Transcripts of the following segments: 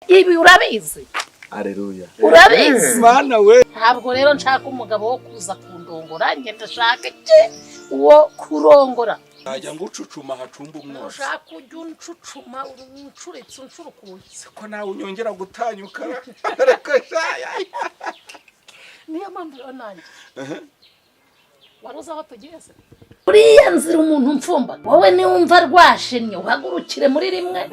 Ibi urabizi? Aleluya. Urabizi? Mana we. Ntabwo rero nshaka umugabo wo kuza kundongora. Njye ndashaka iki? Uwo kurongora. Najya ngucucuma hacumba umwotsi. Ushaka ujya uncucuma, uncuritse, uncurukuye. Ko nawe unyongera gutanyuka, reka shaya. Niyo mpamvu rero nanjye wari uzi aho tugiye se? Uriya nzira umuntu mfumba, wowe niwumva rwashimye uhagurukire muri rimwe,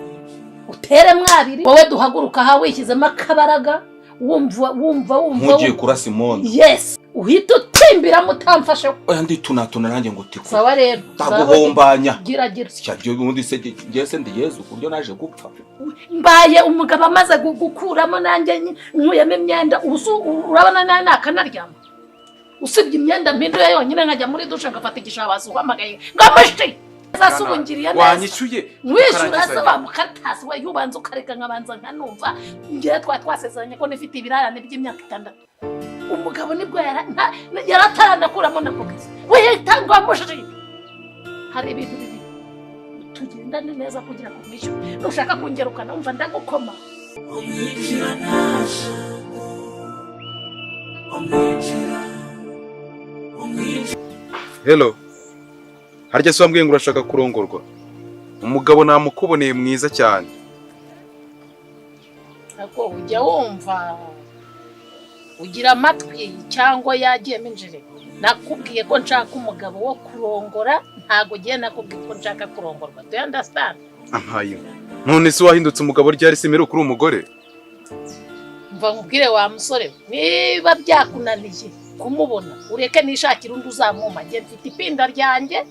uteremo abiri. Wowe duhaguruka aha wishyizemo akabaraga, wumva wumva wumva Nk'ugiye kurasa imondo. Yes, uhita utimbiramo utamfashe. Oya, nditunatuna nanjye ngo tiku. Sawa rero. Ndaguhombanya. Gira gira. Sya byo ubundi se njye se ndi Yezu ku buryo naje gupfa? Mbaye umugabo amaze gukuramo nanjye nkuyemo imyenda. Ubu se urabona nawe nakanaryama? Usibye imyenda mpinduye yonyine, nkajya muri dushe ngafata igishabazi, uhamagaye ngo amushi zase ubungiriye neza. Wanyishyuye. Mwishyura se wa mukaritasi we? Yubanza ukareka nkabanza nkanumva. Ngewe twari twasezeranye ko nifite ibirarane by'imyaka 6. Umugabo nibwo yarataranakuramo na pogisi, we yitangwa amushi. Hari ibintu bibiri tugendane neza kugira ngo mwishyure. Nushaka kungerukana, umva, ndagukoma. Umwinjira naje, umwinjira, umwinjira. Hello. Harya se wambwiye ngo urashaka kurongorwa? Umugabo namukuboneye mwiza cyane. Ariko ujya wumva, ugira amatwi cyangwa yagiyemo injire? Nakubwiye ko nshaka umugabo wo kurongora, ntabwo ugiye nakubwiye ko nshaka kurongorwa. Do you understand? Ampaye. None se wahindutse umugabo ryari? Se kuri umugore? Mva nkubwire wa musore we, niba byakunaniye kumubona, ureke nishakire undi uzamuma. Njye mfite ipinda ryanjye.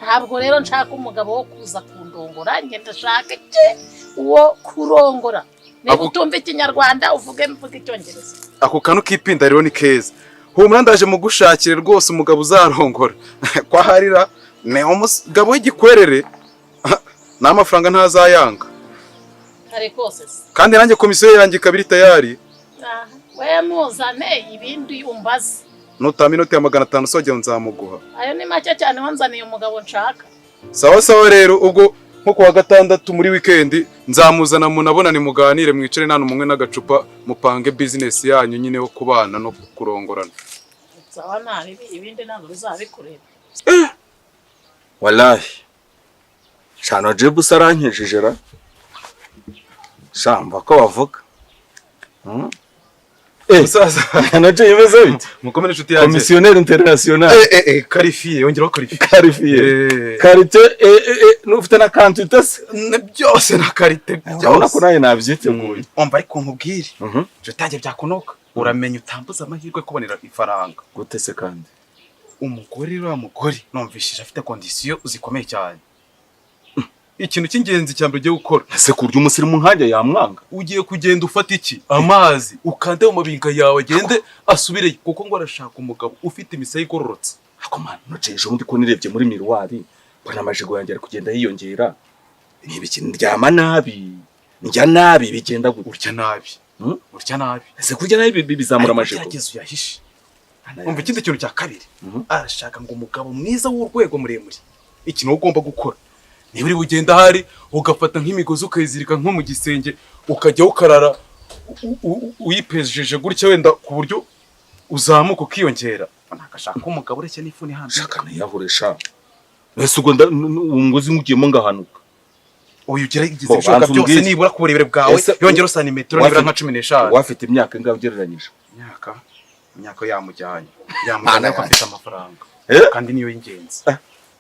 Ntabwo rero nshaka umugabo wo kuza kundongora. Njye ndashaka iki? Uwo kurongora. Niba utumva Ikinyarwanda, uvuge mvuge Icyongereza. Ako kantu k'ipinda rero ni keza. Humura, ndaje mugushakire rwose umugabo uzarongora. Kwa harira ni umugabo w'igikwerere, n'amafaranga ntazayanga. Kare kose se. Kandi nanjye komisiyo yanjye ikaba iri tayari. Aha, we muzane, ibindi umbaze. Nutama inoti ya 500 sojya nzamuguha. Ayo ni make cyane, wanzaniye umugabo nshaka. Sawa sawa rero, ubwo nko kuwa gatandatu muri wikendi nzamuzana, munabonane, muganire, mwicare nta n'umwe n'agacupa, mupange bizinesi yanyu nyine yo kubana no kurongorana. Sawa, nta bibi, ibindi ntabwo bizaba bikureba. Wallahi shano jebusa arankijije ra shamba ko bavuga. Musaza. Naje imeze bite? Mukomere inshuti yanjye. Commissionnaire international. Qualifié, yongeraho qualifié. Qualifié. Qualité n'ufite na quantité se? Byose na qualité. Urabona ko Byose. nawe nabyiteguye. Umva ariko nkubwire, inshuti yanjye, byakunuka uramenye utambuza amahirwe yo kubonera ifaranga. Gute se kandi? Umugore, uriya mugore numvishije afite conditions zikomeye cyane. Ikintu cy'ingenzi cya mbere ugiye gukora, Ese ku buryo umusirimu nkanjye yamwanga? Ugiye kugenda ufata iki? Amazi, ukande mu mabinga yawe agende asubireyo, kuko ngo arashaka umugabo ufite imisaya igororotse. Ako man, noce ejo bundi ko nirebye muri miroir mbona amajigo yanjye ari kugenda yiyongera, ni ibiki? Ndyama nabi, ndya nabi, bigenda gute? Urya nabi. Urya nabi. Ese kurya nabi bizamura Ariko amajigo? gerageza uyahishe. Umva, ikindi kintu cya kabiri, arashaka ngo umugabo mwiza w'urwego muremure. Ikintu wowe ugomba gukora, niba uri bugenda ahari ugafata nk'imigozi ukayizirika nko mu gisenge, ukajya ukarara uyipejeje gutya, wenda ku buryo uzamuka ukiyongera. Nagashaka umugabo ureshya n'ifuni ihambiriye. Shaka niyahure sha. Ese ubwo umugozi ngugiyemo ngahanuka? Uyu, ugerageza Bo, ibishoboka banza byose umbwire. nibura ku burebure bwawe yongera santimetero nibura nka 15. Wafite imyaka ingahe ugereranyije? Imyaka yamujyanye, yamujyanye, ariko afite amafaranga. Eh? Kandi niyo y'ingenzi.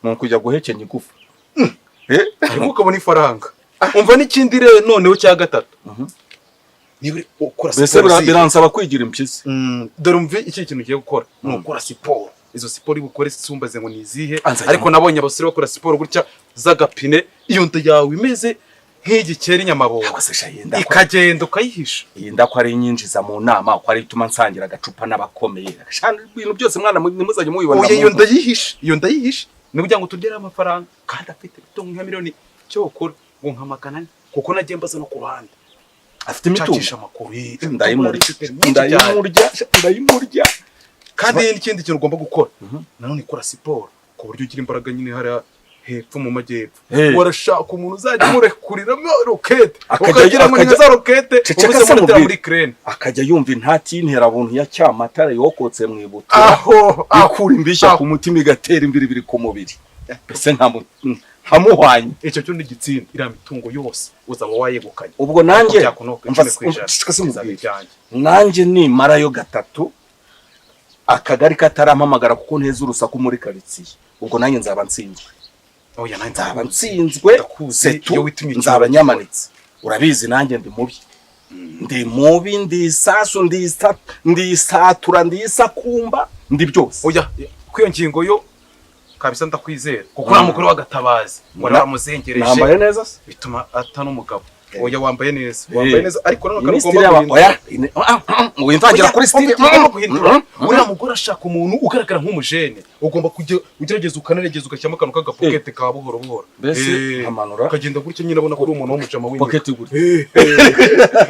Ni ukujya guhekenya igufa. Ariko ukabona ifaranga. Umva n'ikindi rero noneho cya gatatu, niba uri ukora Mbese siporo biransaba kwigira impyisi? Dore umve, iki kintu ugiye gukora ni ukora siporo. Izo siporo uri bukore sumbaze ngo ni izihe, Anzajya ariko nabonye abasore bakora siporo gutya z'agapine, iyo nda yawe imeze nk'igikeri nyamabongo Ntabwo se sha yenda ko ikagenda ukayihisha. Yenda ko ari inyinjiza mu nama, ko ari ituma nsangira agacupa n'abakomeye. Sha, ibintu byose mwana ntimuzajye mubibona. Oya, iyo ndayihisha, iyo ndayihisha ni kugira ngo tugere amafaranga, kandi afite imitungo nka miliyoni cyokora ngo nka 400, kuko nagiye mbaza no ku ruhande. Afite imitungo? Nshakisha amakuru. Ndayimurya. Ifite myinshi cyane. Ndayimurya, ndayimurya. Kandi n'ikindi kintu ugomba gukora nanone, ikora siporo ku buryo ugira imbaraga nyine hariya. Hepfo mu majyepfo. Eh. Warashaka umuntu uzajya umurekuriramo rokete, Akajya- ukagira ngo ni akajya- za rokete Ceceka ubuze se muratera mubwire. muri krene. Akajya yumva intati y'interabuntu ya cyamatare yokotse mu ibutura, Aho aho. ikura imbishya ku mutima, igatera imbiribiri ku mubiri, mbese nkamuhwanye. Icyo cyo ni igitsinda, iriya mitungo yose uzaba wayegukanye. Ubwo nanjye Byakunoka umva 10%. ceceka se Bizaba mubwire. ibyanjye. Nanjye nimarayo gatatu akagari katarampamagara kuko nteza urusaku muri karitsiye, ubwo nanjye nzaba nsinzwe. Oya, nanjye Nzaba nsinzwe. Ndakuzi, Setu. iyo witumye Nzaba ikintu. nyamanitse. Urabizi nanjye ndi mubi, ndi mubi, ndi isasu, ndi isatura, ndi isakumba, ndi byose. Oya, ku iyo ngingo yo kabisa ndakwizera, kuko uriya mugore w'agatabazi wari wamuzengereje. Nambaye neza se? Bituma ata n'umugabo. Eh. Oya, wambaye neza, wambaye neza, ariko nanone Iyi ni ugomba style y'aba- guhindura. Oya, winvangira kuri style. Ugomba guhindura. Uriya mugore ashaka umuntu ugaragara nk'umujene. Ugomba kujya ugerageza, ukanaregeza, ugashyiramo akantu k'agapokete ka buhoro buhoro. Mbese Eh, nkamanura. ukagenda gutya nyine, abona ko uri umuntu w'umujama w'inyuma. Pocket gutya.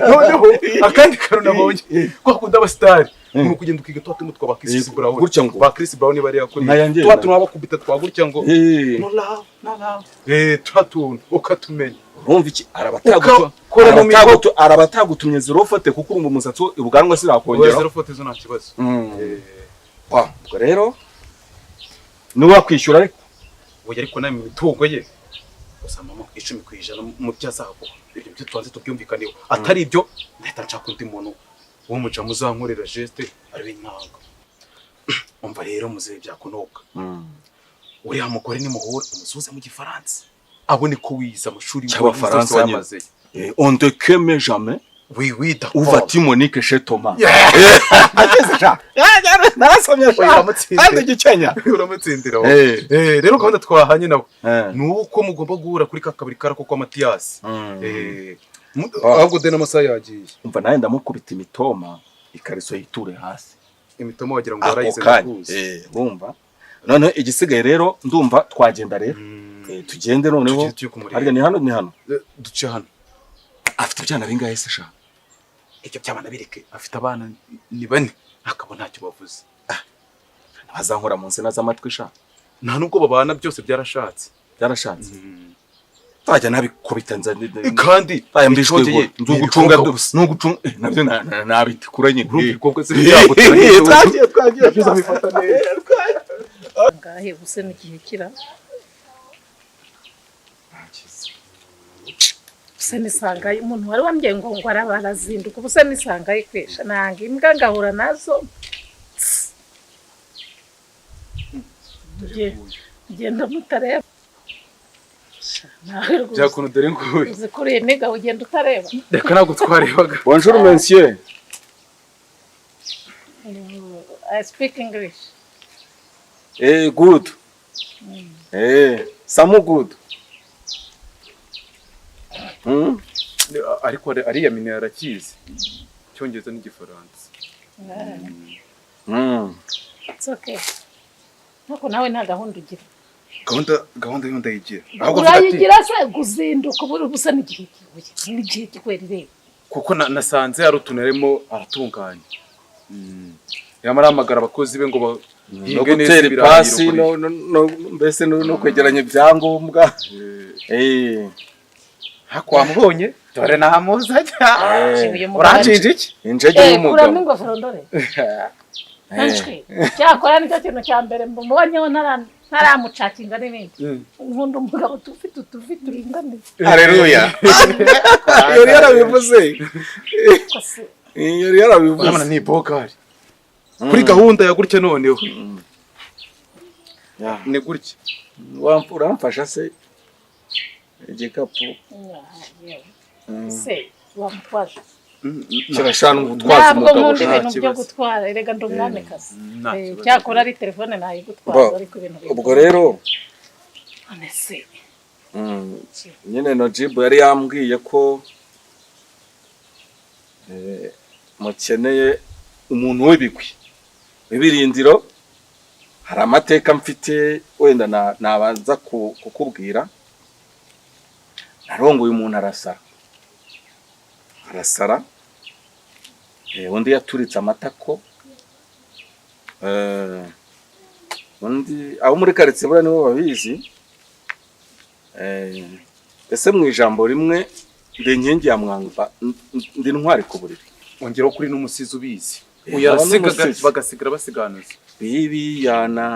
Noneho akandi kantu nabonye ko akunda abasitari ni ukugenda ukiga twa tuntu twa ba Chris Eh, Brown. gutya ngo. Ba Chris Brown bariya kuri Nkaya ngenda. twa tuntu babakubita twa gutya ngo Eh. "No love, no love", twa tuntu ukatumenya. Urumva iki? Ukakora mu mihogo. Arabatagutumye zero faute, kuko urumva umusatsi we, ubwanwa Oya, sinakongera. zero faute zo nta kibazo. Wa, ubwo rero niwe wakwishyura ariko. Oya, ariko nawe mu mitungo ye uzamamo 10% mu byo azaguha. Ibyo byo tubanze tubyumvikaneho. Atari ibyo, ndahita nshaka undi muntu w'umujama uzankorera geste ariwe ntanga. Umva rero muzehe, byakunoka, uriya mugore nimuhura umusuhuze mu Gifaransa, abone ko wize amashuri. Cy'Abafaransa nyine. Wamazeyo. On te keme jamais. Oui, oui, d'accord. Où vas-tu, Monique, chez Thomas? Ageze sha. Narasomye Oya, sha. uramutsindira. Kandi igikenya. Uramutsindira wowe. Eh. Rero gahunda twahanye nawe Eh. ni uko mugomba guhura kuri ka kabari karako kwa Matiyasi. Ah. Ahubwo de n'amasaha yagiye. Umva, nawe ndamukubita imitoma, ikariso yiture hasi. Imitoma wagira ngo Ako warayize. kanya. Ndakuzi. Urumva. Noneho igisigaye rero, ndumva twagenda rero. Tugende noneho. Tugende tujye kumureba. Harya ni hano, ni hano. Duce hano. Afite ibyana bingahe se sha? Ibyo by'abana bireke, afite abana ni bane, akaba ntacyo bavuze. Bazankora mu nsina z'amatwi sha. Nta nubwo babana, byose byarashatse. Byarashatse. Nzajya nabikubita nza. Kandi Aya mbishwe. icyongeye, ni Nzugucunga ibikobwa gusa. nugucunga nabyo nabitikura nyine. Urumva ibikobwa se byagutera? Twagiye, twagiye. Bifata neza. Ngahe ubuse n'igihe kira ubuse nisangaye umuntu wari wambwiye ngo araba arazinduka, ubuse nisangaye kwesha nanga imbwa ngahura nazo. Tss. Genda mutareba. Sha, nawe rwose. Byakuntu dore nguyu. Uzi kuriye niga ugenda utareba. Reka, ntabwo twarebaga. Bonjour, monsieur. I speak English. Good. Samu good. Ariko ariya mine arakizi, Icyongereza n'Igifaransa. It's okay. Nkuko nawe nta gahunda ugira. Gahunda yo ndayigira, ahubwo avuga ati Urayigira se guzinduka ubu busa n'igihe kigoye, n'igihe kikwera ireba. Kuko nasanze hari utuntu arimo aratunganya. Yamara ahamagara abakozi be ngo No bahinge neza gutera ibirayi ipasi ruguru. no mbese no kwegeranya ibyangombwa. Hako wamubonye, dore namuzanye. Uyu mugabo Uranjije iki? Injege Eh, kuramo y'umugabo. ingofero ndore. Nshwi. Cyakora nicyo kintu cya mbere mbonyeho ntaramucakinga n'ibindi. Nkunda umugabo ufite utuvi turinganiye. Haleluya. Yari yarabivuze. Ko se Yari yarabivuze. Urabona ni bogari kuri gahunda ya gutya noneho. Ya. Ni gutya. Uramfasha se igikapu? Yewe. Se wamutwaje. Kirashana gutwaza Ntabwo umugabo. nkunda nta ibintu byo kibazo. gutwara, erega ndi umwamikazi. Nta Eh, kibazo. Cyakora ari telefone nayigutwaza, Bo, ariko ibintu ubwo rero none se nyine Nojibu yari yambwiye ko mukeneye umuntu w'ibigwi, w'ibirindiro. Hari amateka mfite wenda nabanza kukubwira. Narongoye umuntu arasara, arasara. Undi yaturitse amatako. Undi abo muri karitsiye buriya nibo babizi. Ese mu ijambo rimwe, ndi inkingi ya mwamba, ndi intwari ku buriri. Ongeraho kuri n'umusizi ubizi. Nkaba Uyasigaga n'umusizi. Bagasigara basiganuza. Bibiyana.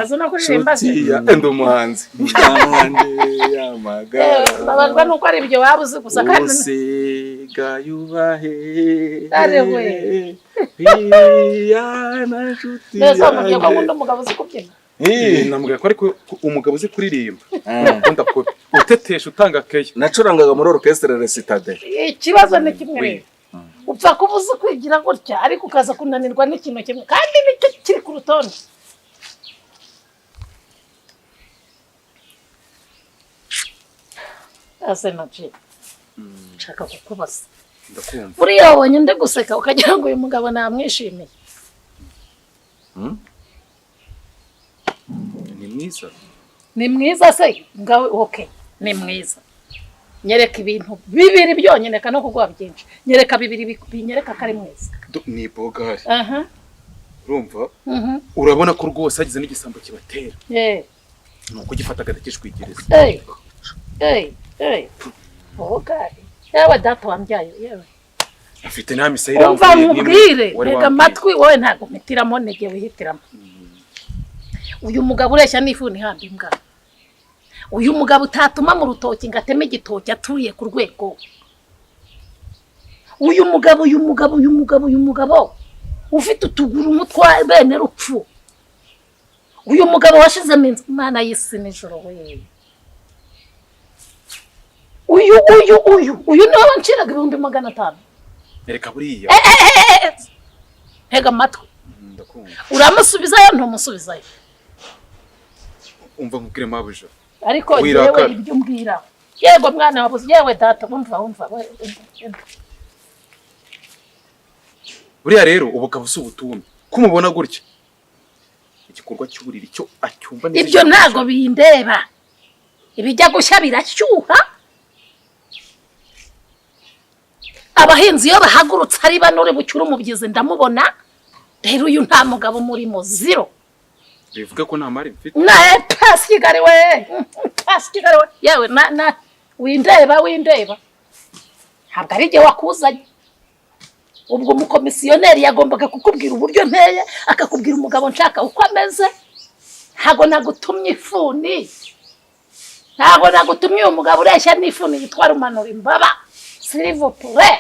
Azi no kuririmba se? Nshuti ya, ndi umuhanzi yanjye y'amagara. Mbabazwa nuko ari ibyo waba uzi gusa kandi Usigaye ubahe? Ari we. Bibiyana nshuti Neza wamubwiye ko yanjye. nkunda umugabo uzi kubyina. Namubwira ko ariko umugabo uzi kuririmba ukunda kubi utetesha, utanga keya. Nacurangaga muri orchestre Recitade. Ikibazo ni kimwe rero, upfa kuba uzi kwigira gutya, ariko ukaza kunanirwa n'ikintu kimwe kandi nicyo kiri ku rutonde. Ase naci nshaka kukubaza. Ndakumva. Buriya wabonye ndi guseka ukagira ngo uyu mugabo namwishimiye. Ni mwiza. Ni mwiza se? Ngawe okay, ni mwiza. Nyereka ibintu bibiri byonyine, no kuguha byinshi, nyereka bibiri binyereka ko ari mwiza. Ni bogari. Urumva? Mhm. Urabona ko rwose hagize n'igisambo kibatera, ni uko gifata agakishwigiriza. Ey, ey, ey, bogari, yewe data wambyaye, yewe! Afite nta misaya. Umva irambuye nk'imwe nkubwire. wari Ntega wambwiye. amatwi wowe, ntabwo mpitiramo, nege wihitiramo. Uyu mugabo ureshya n'ifuni ihamba imbwa, uyu mugabo utatuma mu rutoki ngo ateme igitoki aturiye ku rwego, uyu mugabo, uyu mugabo, uyu mugabo, uyu mugabo ufite utuguru nk'utwa bene rupfu, uyu mugabo washizemo inzu, Imana y'isi n'ijoro we, uyu, uyu, uyu, uyu niwe wanciraga 500,000. Reka buriya. Ntega amatwi. Ndakumva. Uramusubizayo, ntumusubizayo? Umva nkubwire, mabuja. Ariko Wirakara. yewe, ibyo umbwira, yego mwana wabuze, yewe data, wumva, wumva wumva. Buriya rero ubugabo si ubutumbi ko umubona gutya, igikorwa cy'uburiri cyo acyumva neza. Ibyo ntago bindeba, ibijya gushya birashyuha. Abahinzi iyo bahagurutse ari bano, uri bucyure umubyizi ndamubona. Rero uyu nta mugabo murimo, zero. Bivuga ko nta mari mfite? Na pasigari we, pasigari we, yewe na windeba, windeba, ntabwo ari jye wakuzanye. Ubwo umukomisiyoneri yagombaga kukubwira uburyo nteye, akakubwira umugabo nshaka uko ameze. Ntabwo nagutumye ifuni, ntabwo nagutumye uyu mugabo ureshya n'ifuni yitwa rumanura imbaba. S'il vous plaît,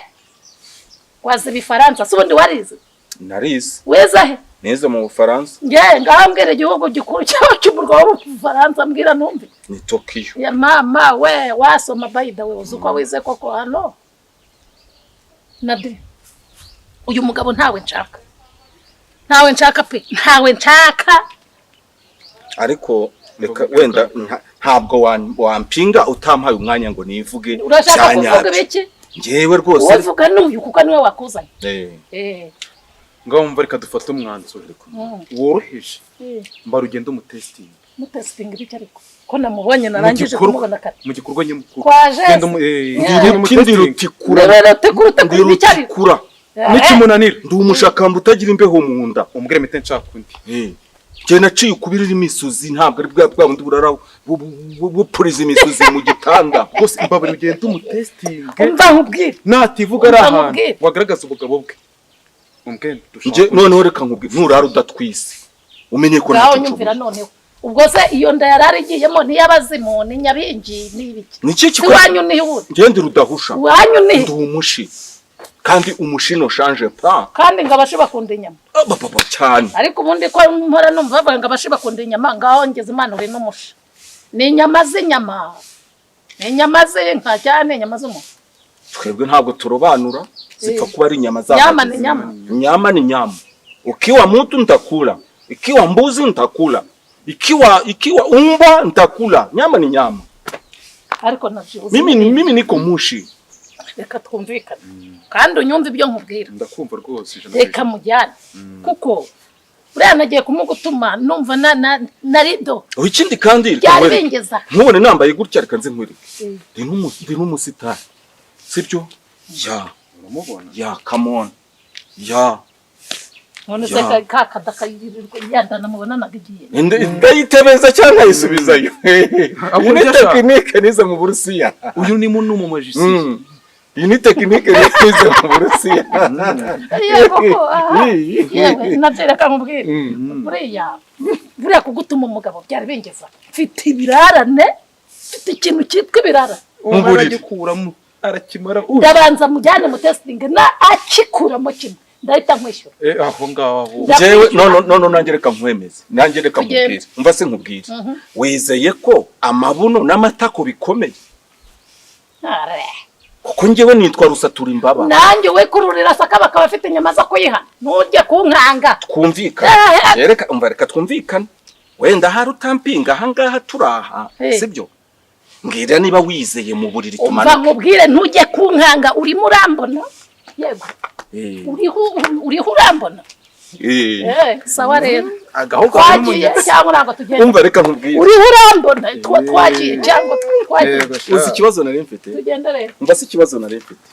wazi ibifaransa si ubundi warize? Narize. Wize he? Nize mu Bufaransa. Nge ngaho mbwira igihugu gikuru cyangwa cy'umurwa w'Ubufaransa, mbwira numve. Ni Tokiyo. Ya mama we, wasoma by the way, uzi uko wize koko hano nade. Uyu mugabo ntawe nshaka, ntawe nshaka pe, ntawe nshaka. Ariko reka wenda ntabwo wampinga utampaye umwanya ngo nivuge. Urashaka Bya kuvuga nyabyo. ibiki? Njyewe rwose Uvuga n'uyu kuko niwe wakuzanye. Ngaho mva, reka dufate umwanzuro woroheje. Mbara ugende umutesitingi. Mutesitinga ibiki? Ariko ko namubonye, narangije kumubona kare. Mu gikorwa nyamukuru. Kwaje Genda se. genda Ndi umutesitingi. rutikura. Rutikura Ndi ibiki ariko? rutikura. Nikimunanira, Ndi umushakamba utagira imbeho mu nda. umubwire mite nshaka undi. Njye naciye ukubiri imisozi, ntabwo ari bwa bundi burara bupuriza imisozi mu gitanda. Rwose mbabara ugende umutesitinge. Umva nkubwire. Nativuga ari Umva ahantu nkubwire. wagaragaza ubugabo bwe, umubwire dushaka Njye undi. noneho reka nkubwire, nurara udatwise umenye ko Ngaho ntacyo nyumvira. nshoboye. Noneho ubwo se iyo nda yari arigiyemo ntiy'abazimu, ni nyabingi, ni ibiki? Ni iki Si kikora? iwanyu ni wundi? Njye ndi rudahusha. Iwanyu ni Ndi umushi kandi umushi ne change pas. Kandi ngo abashi bakunda inyama. Abapapa cyane. Ariko ubundi ko mpora numva bavuga ngo abashi bakunda inyama, ngaho ngeze Imana uri n'umushi, ni inyama z'inyama, ni inyama z'inka cyane, inyama z'umuntu? Twebwe ntabwo turobanura, zipfa kuba ari inyama Nyama zahageze. ni nyama. Nyama ni nyama. Ukiwa mtu ntakula, ikiwa mbuzi ntakula, ikiwa umbwa ntakula. Nyama ni nyama. Ariko nabyo Mimi niko mushi. Reka twumvikane kandi unyumve ibyo nkubwira. Ndakumva rwose ijana ku Reka ijana. mujyane, kuko buriya nagiye kumugutuma numva na rido. Oh, ikindi kandi reka Byari nkwereke. bingeza. Ntubone nambaye gutya, reka nze nkwereke. Ndi n'umusitari, sibyo? Ya. Uramubona? Ya, come on, ya. None se Ya. ka kadakayirirwa yandana mubonanaga igihe? Ndayitebeza cyangwa nkayisubizayo. Iyi ni Akurya sha. tekinike nize mu Burusiya. Uyu ni mu n'umumajisiye. Iyi ni tekinike nize mu Burusiya. Yego ko, aha. Yewe, nabyo reka nkubwire. Buriya kugutuma umugabo byari bingeza, mfite ibirarane, mfite ikintu cyitwa ibirarane. Mu buriri. Aragikuramo, arakimara. Ndabanza mujyane mu testing, na akikuramo kimwe ndahita nkwishyura. Aho ngaho aho. Njyewe no nanjye reka nkwemeze, nanjye reka Tugende. nkubwire. Umva se nkubwire, wizeye ko amabuno n'amatako bikomeye? Are. Kuko njyewe nitwa Rusatura Imbaba. Nanjye we kururira saka bakaba bafite inyama zo kuyiha, ntujye kunkanga. Twumvikane. Reka umva, reka twumvikane. Wenda hari utampinga ahangaha turaha. Sibyo? Mbwira niba wizeye mu buriri Umva tumanuke. nkubwire, ntujye kunkanga. Urimo urambona? Yego. Uriho urambona? Sawa rero. Agahugu. Twagiye cyangwa ntabwo tugenda? Umva, reka nkubwire. Uriho urambona? Twagiye cyangwa twagiye? Uzi ikibazo nari mfite? Tugende rero. Umva se, ikibazo nari mfite.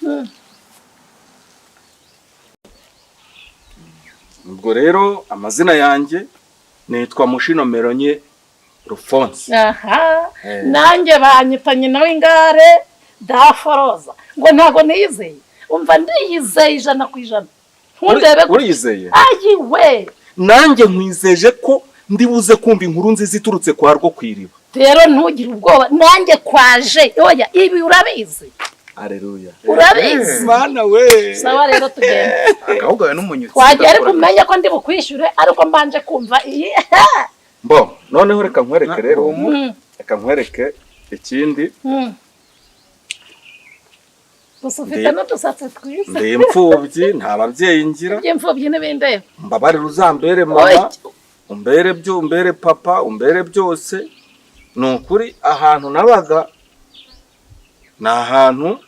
Ubwo rero amazina yanjye nitwa Mushino Meronye Rufonse. Aha, nanjye banyita nyina w'ingare Daforoza. Ngo ntabwo niyizeye? Umva, ndiyizeye 100%. Ntundebe. Uriyizeye? Ayiwe. Nanjye nkwizeje ko ndibuze kumva inkuru nziza iturutse kwa rwo ku iriba. Rero ntugire ubwoba, nanjye kwaje. Oya, ibi urabizi. Aleluya. Urabizi. Mana we. Sawa rero, tugende. Agahugu n'umunyutsi. Twagiye, ariko umenye ko ndi bukwishyure ariko mbanje kumva iyi. Bo noneho reka nkwereke rero. Reka nkwereke ikindi. Gusa ufite n'udusatsi twiza. Ndi imfubyi, nta babyeyi ngira. By'imfubyi n'ibindeba. Mbabarira uzambere mama. Oya. Umbere byo, umbere papa, umbere byose. Ni ukuri, ahantu nabaga ni ahantu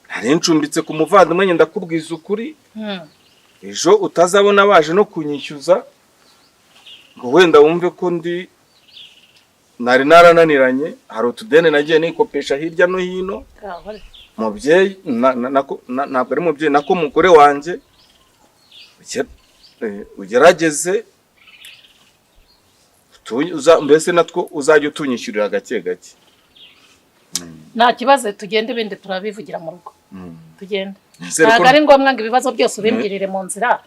nari ncumbitse ku muvandimwe. Njye ndakubwiza ukuri, ejo utazabona baje no kunyishyuza ngo wenda wumve ko ndi nari narananiranye. Hari utudeni nagiye nikopesha hirya no hino. Mubyeyi, ntabwo ari mubyeyi, nako mugore wanjye, ugerageze mbese natwo uzajya utunyishyurira gake gake. Nta kibazo, tugende, ibindi turabivugira mu rugo. Tugende. Nizere ko Ntabwo ari ngombwa ngo ibibazo byose ubimbwirire mu nzira.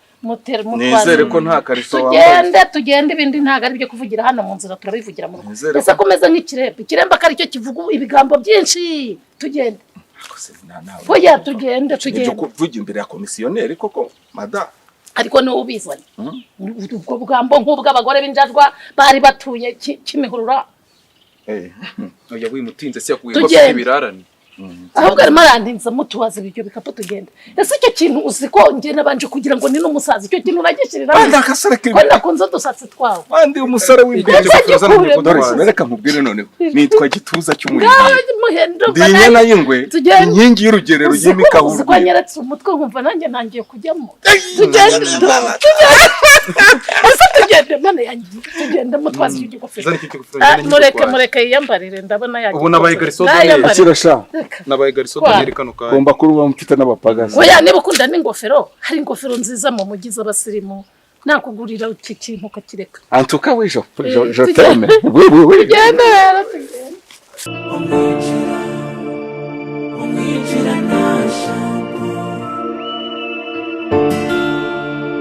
Nizere ko nta kariso wambaye. Tugende, tugende, ibindi ntabwo ari ibyo kuvugira hano mu nzira, turabivugira mu rugo. Nizere Ese ko umeze nk'ikiremba? Ikiremba ko aricyo kivuga ibigambo byinshi. Tugende. Oya, tugende. Ibyo Tugende. kuvuga imbere ya komisiyoneri koko, mada? Ariko niwe ubizanye ubwo bugambo nk'ubw'abagore b'injajwa bari batuye Kimihurura. Oya, wimutinze se, yakubwiye ko Tugende. afite ibirarane. Ahubwo arimo arantinza. Mutubaza ibyo bikapu, tugende. Ese icyo kintu, uzi ko njye nabanje kugira ngo ni n'umusaza? Icyo kintu uragishyirira Bandi akasore ko nakunze udusatsi twawe. Bandi umusore w'imbere. Ese gikuremo. Dore reka nkubwire noneho, nitwa Gituza cy'Umurimo. Ngaho muhendo. Ndi inyana y'ingwe, Tugende. inkingi y'urugerero Uzi ko yimika uzi ko urwego. anyeretse umutwe nkumva nanjye ntangiye kujyamo. Tugende, tugende. Ese tugende, mana yanjye, tugende mutwaze icyo gikofero. Zana icyo kigofero. Ah, Njyane mureke. nk'igitwaye. Mureke yiyambarire, ndabona yagiye. Ubu nabaye gariso. Nayambare. Akira sha. Reka. Nabaye gariso. Kwa. Daniel kano kanya. Ugomba kuba mfite n'abapagasi. Oya, niba ukunda n'ingofero, hari ingofero nziza mu mujyi z'abasirimu, nakugurira iki kintu ukakireka. En tout cas, oui, je t'aime. Tugende. Oui, oui, oui. Tugende rero, tugende. Umwica.